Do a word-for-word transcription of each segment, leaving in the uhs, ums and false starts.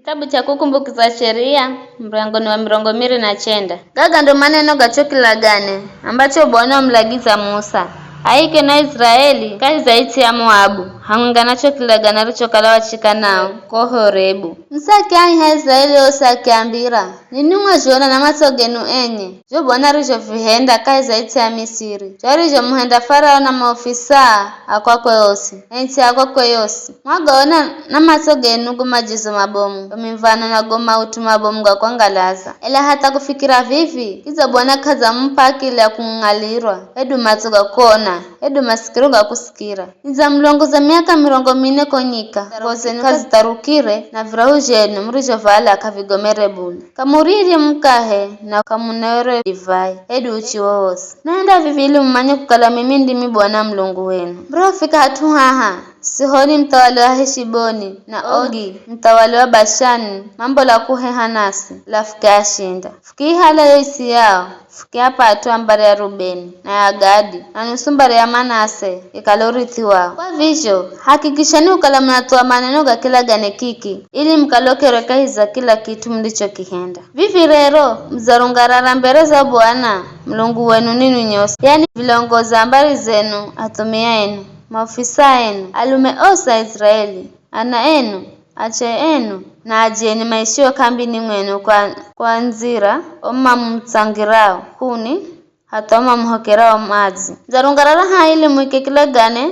Kitabu cha Kukumbukiza Sheria, murangoni wa mirongo miri na chenda. Gaga ndo maneno ga cho kilagane ambacho Bwana wamulagiza Musa, aike na Israeli kahi za its'i ya Moabu, hamwenga na cho kilagane arichokala wachika nao ko Horebu. Musa akiaiha Israeli osi akiambira, ninwi mwazhona na matso genu enye zho Bwana arizhovihenda kahi za its'i ya Misiri, zho arizhomuhenda Farao na maofisaa a kwakwe osi, na its'i ya kwakwe yosi. Mwagaona na matso genu go majizo mabomu, go miv̱ano na go maut'u mabomu ga kwangalaza. Ela hatha kufikira vivi, kidza Bwana k'adzamup'a akili ya kung'alirwa, hedu matso ga kuona, hedu masikiro ga kusikira. Nidzamulongoza miaka mirongo mine ko nyika, ndaro zenu k'azitharukire, na virahu zhenu murizhovala k'avigomere bule. K'amurirye mukahe na k'amunwere divai, hedu uchi wowosi. Nahenda vivi ili mumanye kukala mimi ndimi Bwana Mulungu wenu. Murihofika hat'u haha, Sihoni muthawali wa Heshiboni, na Ogi muthawali wa Bashani, mambola kuheha nasi, ela fukiashinda. Fukiihala yo its'i yao, fukiap'a at'u a mbari ya Rubeni, na ya Gadi, na nusu mbari ya Manase, ikale urithi wao. Kwa vizho, hakikishani kukala munathuwa maneno ga kilagane kiki, ili mukalokerwe kahi za kila kit'u mundichokihenda. Vivi rero, mudzarungarara mbere za Bwana, Mulungu wenu ninwi nyosi, yani vilongozi a mbari zenu, athumia enu, maofisa enu, alume osi a Israeli, ana enu, ache enu, na ajeni maishio k'ambini mwenu kwa, kwa ndzira o mamutsangirao kuni, hatha o mamuhokerao madzi. Mudzarungarara haha ili muike kilagane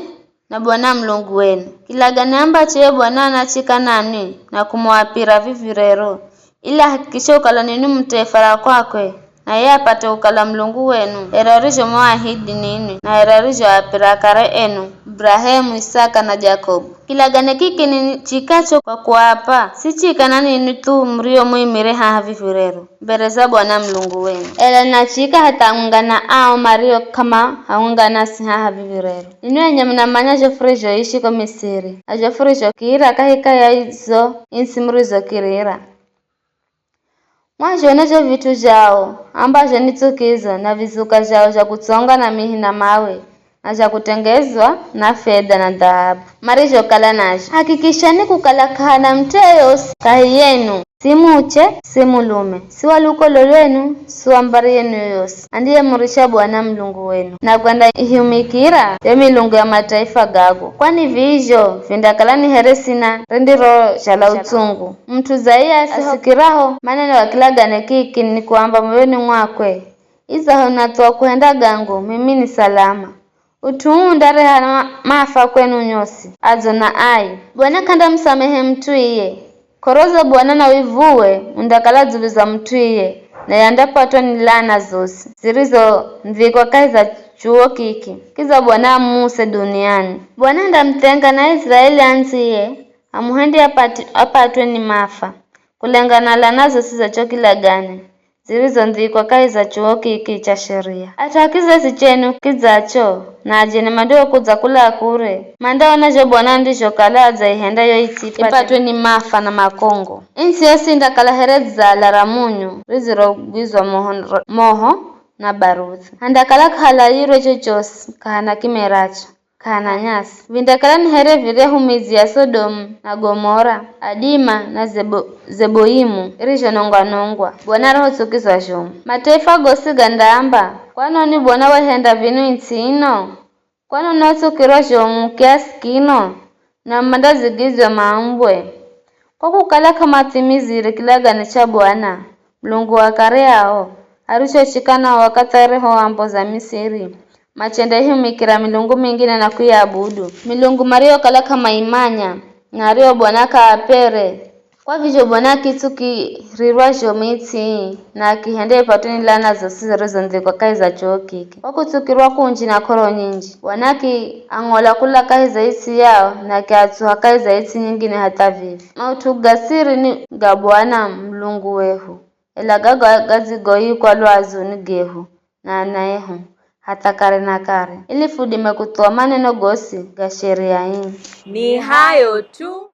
na Bwana Mulungu wenu. Kilagane ambacho ye Bwana anachika nanwi na kumuapira vivi rero, ili ahakikishe kukala ninwi mutaifa ra kwakwe, na iye apate kukala Mulungu wenu, here arizhomuahidi ninwi, na here arizhoapira akare enu, Burahemu, Isaka na Jakobu. Kilagane kiki nichikacho kwa kuapa, si chika na ninwi thu murio muimire haha vivi rero, mbere za Bwana Mulungu wenu. Ela nachika hatha hamwenga na ao mario k'ama hamwenga nasi haha vivi rero. Ninwi enye munamanya zho furizhoishi ko Misiri, na zho furizhokira kahika ya izo its'i murizokirira. Mwazhona zho vit'u zhao, ambazho ni tsukizo, na vizuka zhao zha kutsonga na mihi na mawe, na zha kutengezwa na fedha na dhahabu, marizhokala nazho. Hakikishani kukala k'ahana mut'u yeyosi kahi yenu, si muche, si mulume, si wa lukolo lwenu, si wa mbari yenu yoyosi, andiyemuricha Bwana Mulungu wenu, na kwenda ihumikira yo milungu ya mataifa gago. Kwani vizho vindakala ni here sina rindiro zhala utsungu. Mut'u dza iye asisikiraho maneno ga kilagane kiki ni kuamba moyoni mwakwe, idzaho nathuwa kuhenda gangu, mimi ni salama. Ut'u uu undareha ma- mafa kwenu nyosi, adzo na ai. Bwana k'andamusamehe mut'u iye. K'oro za Bwana na wivuwe undakala dzulu za mut'u iye, naye andapatwa ni lana zosi zirizondhikwa kahi za chuwo kiki. Kidza Bwana amuse duniani. Bwana andamuthenga na Aiziraeli andziye, amuhendye apati- apatwe ni mafa, kulengana na lana zosi za cho kilagane zirizondhikwa kahi za chuwo kiki cha Sheria. At'u a kizazi chenu kidzacho na ajeni mandiokudza kula kure, mandaona zho Bwana andizhokala adzaihenda yo its'i ipatwe ni mafa na makongo. Its'i yosi indakala here dzala ra munyu ridzirogwizwa moho, moho na baruthi. Handakala k'ahalayirwe chochosi, k'ahana kimeracho, k'ahana nyasi. Vindakala ni here viryahu midzi ya Sodomu na Gomora, Adima na Zebo, Zeboimu irizhonongwa-nongwa. Bwana rohotsukizwa zhomu. Mataifa gosi gandaamba, kwanoni Bwana wahenda vino its'i ino? Kwanoni watsukirwa zhomu kiasi kino? Na mandazigidzwa maumbwe. Kwa kukala k'amathimizire kilagane cha Bwana, Mulungu wa kare ao, arichochika nao wakathi arihoamboza Misiri, machendaihumikira milungu mingine na kuiabudu, milungu mariokala k'amaimanya, na ario Bwana k'aapere. Kwa vizho Bwana akitsukirirwa zhomu its'i, na akihenda ipatwe ni lana zosi zirizondhikwa kahi za chuwo kiki. Kwa kutsukirwa kunji na k'oro nyinji, Bwana akiang'ola kula kahi za its'i yao, na akiatsuha kahi za its'i nyingine hatha vivi. Maut'u ga siri ni ga Bwana Mulungu wehu, ela gaga gadzigoikwa lwazu ni gehu na anaehu, hatha kare na kare, ili fudime kuthuwa maneno gosi ga Sheria ii. Ni hayo tu.